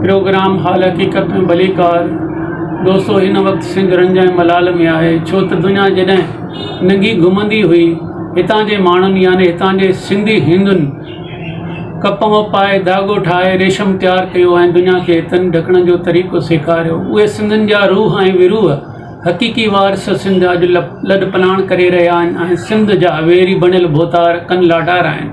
Programme حال حقيقت ۾ ڀليڪار دوستو هن وقت سنڌ رنج ۽ ملال ۾ آهي ڇو ته دنيا جڏهن ننگي گهمندي هئي هتان جي ماڻهن يعني هتان جي سنڌي هندن ڪپهه پائي ڌاڳو ٺاهي ريشم تيار ڪيو ۽ دنيا کي تن ڍڪڻ جو طريقو سيکاريو اهي سنڌين جا روح ۽ وروح حقيقي وارث سنڌ اڄ لڏپلاڻ ڪري رهيا آهن ۽ سنڌ جا ويري بڻيل ڀوتار ڪن لاٽار آهن.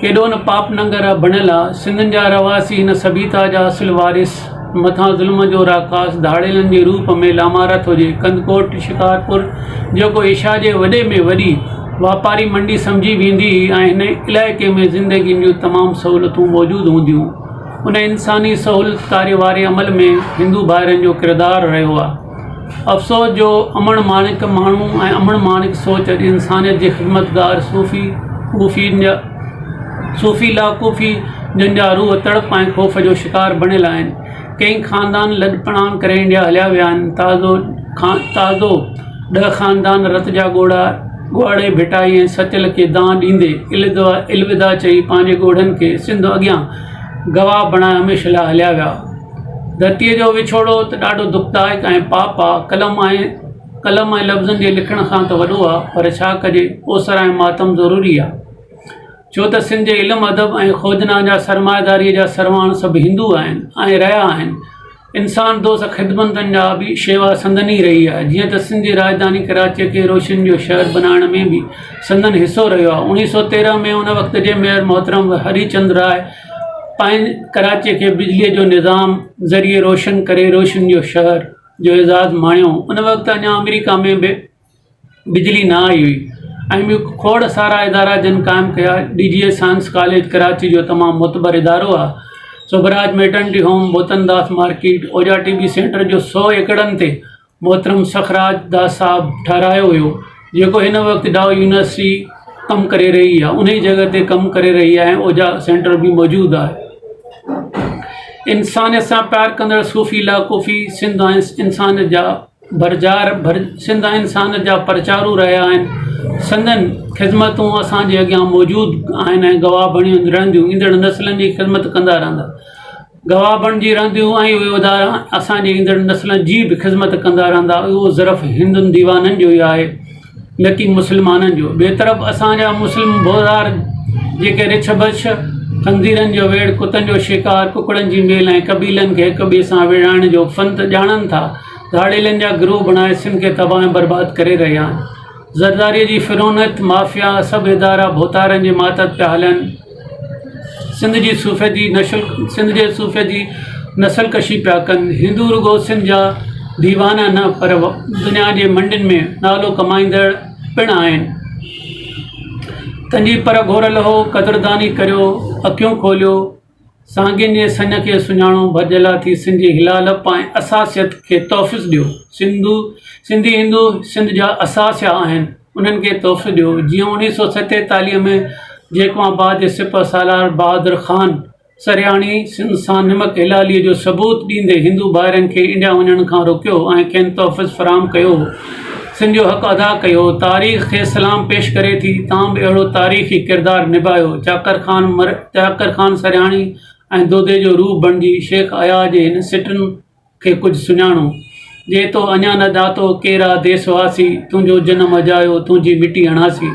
ڪيڏو نه پاپ ننگر آ بڻيل آ سنڌين جا رهواسي هن سڀيتا جا اصل وارث مٿان ظلم جو راڪاس ڌاڙيلن جي روپ ۾ لامارت هجي ڪنڌڪوٽ شڪارپور جيڪو ايشيا جي وڏي ۾ وڏي واپاري منڊي سمجهي ويندي هئي ۽ هن علائقي ۾ زندگين جون تمام سهولتون موجود هونديون ان انساني سهولتڪاري واري عمل ۾ هندو ڀائرن جو ڪردار رهيو آ. افسوس جو امڙ ماڻڪ ماڻهو ۽ امڙ ماڻڪ سوچ اڄ انسانيت جي خدمتگار صوفي ڪوفين جا صوفي لا ڪوفي جن جا روح تڙپ ۽ خوف جو شڪار بڻيل آهن. ڪئين خاندان لڏپلاڻ ڪري انڊيا هليا ويا آهن. تازو تازو ڏهه خاندان رت جا ڳوڙها ڳوڙهي ڀٽائي ۽ سچل کي دانهن ڏيندي الوداع چئي پنهنجي ڳوڙهن کي سنڌ اڳيان گواهه بڻائي هميشه لاء هليا ويا. ڌرتيء جو وڇوڙو ته ڏاڍو دکدائڪ ۽ پاپ آ. قلم ۽ قلم ۽ لفظن جي لکڻ کان ته وڏو آ، پر ڇا ڪجي، اوسر ۽ ماتم ضروري آ. ڇو ته سنڌ جي علم ادب ۽ کوجنا جا سرمائيداريء جا سرواڻ سڀ هندو آهن ۽ رهيا آهن. انسان دوست خدمتن جا به شيوا سندن ئي رهي آهي. جيئن ته سنڌ جي راڄڌاني ڪراچيء کي روشنين جو شهر بنائڻ ۾ به سندن حصو رهيو آهي. 1913 ۾ ان وقت جي ميئر محترم هري چند راء پائين ڪراچيء کي بجليء جو نظام ذريعي روشن ڪري روشن جو شهر جو اعزاز ماڻيو. ان وقت اڃا آمريڪا ۾ به بجلي نه آئي هئي ۽ ٻيون کوڙ سارا ادارا جن قائم ڪيا. D G S science college Karachi جو تمام معتبر ادارو آهي. Sobhraj maternity home, Bhotan Das market, Ojha T B centre جو سو ايڪڙن تي محترم سکراج داس صاحب ٺهرايو هيو جيڪو هن وقت ڊائو يونيورسٽي ڪم ڪري رهي آهي انهي جڳهه تي ڪم ڪري رهي آهي ۽ اوجا سينٽر به موجود آهي انسانيت سان پيار ڪندڙ صوفي لا ڪوفي سنڌ ۽ انسانيت جا ڀرجار ڀر سنڌ ۽ انسانيت جا پرچارو رهيا آهن سندن خدمتون اسان جي اڳيان موجود آهن ۽ گواهه بڻيون رهنديون ايندڙ نسلن جي خدمت ڪندا رهندا گواهه بڻجي رهنديون ۽ اهي ادارا اسان جي ايندڙ نسلن جي به خدمت ڪندا رهندا. اهو ظرف هندن ديوانن جو ئي آهي نه ڪي مسلمانن جو. ٻئي طرف اسان جا مسلم ڀوتار جيڪي رڇ بڇ، خنزيرن جو ويڙهه، ڪتن جو شڪار، ڪڪڙن جي ميل ۽ قبيلن کي هڪ ٻئي سان ويڙهائڻ جو فن ته ڄاڻن ٿا، ڌاڙيلن جا گروهه بڻائي سنڌ کي تباهه ۽ برباد ڪري رهيا آهن. زرداريء جي فرعونيت مافيا سڀ ادارا ڀوتارن جي ماتحت پيا هلن. سنڌ جي صوفي جي نشل سنڌ جي صوفي جي نسل ڪشي پيا ڪن. هندو رڳو سنڌ جا ديوانا نه پر دنيا جي منڊين ۾ نالو ڪمائيندڙ پڻ آهن. تنهنجي پر گهور لهو، قدرداني ڪريو، اکيون کوليو. سانگين جي سڃ کي سڃاڻو، ڀڄلا ٿي سنڌ جي هلالپ ۽ اساسيت کي تحفظ ڏيو. سنڌو سنڌي هندو سنڌ جا اساسيا آهن، انهن کي تحفظ ڏيو. جيئن 1947 ۾ جيڪب آباد جي سپهه سالار بهادر خان سرهياڻي سنڌ سان نمڪ حلاليء جو ثبوت ڏيندي هندو ڀائرن کي انڊيا وڃڻ کان روڪيو ۽ کين تحفظ فراهم ڪيو هو. سنڌ جو حق ادا ڪيو. تاريخ کيس سلام پيش ڪري ٿي. تان به اهڙو تاريخي ڪردار نڀايو. چاڪر خان مر چاڪر خان سرهاڻي ۽ دودي جو روح بڻجي شيخ اياز جي هن سٽن کي ڪجهه سڃاڻو. جي تو اڃا نه ڄاتو ڪير آ ديس واسي، تنهنجو جنم اجايو، تنهنجي مٽي اڻاسي.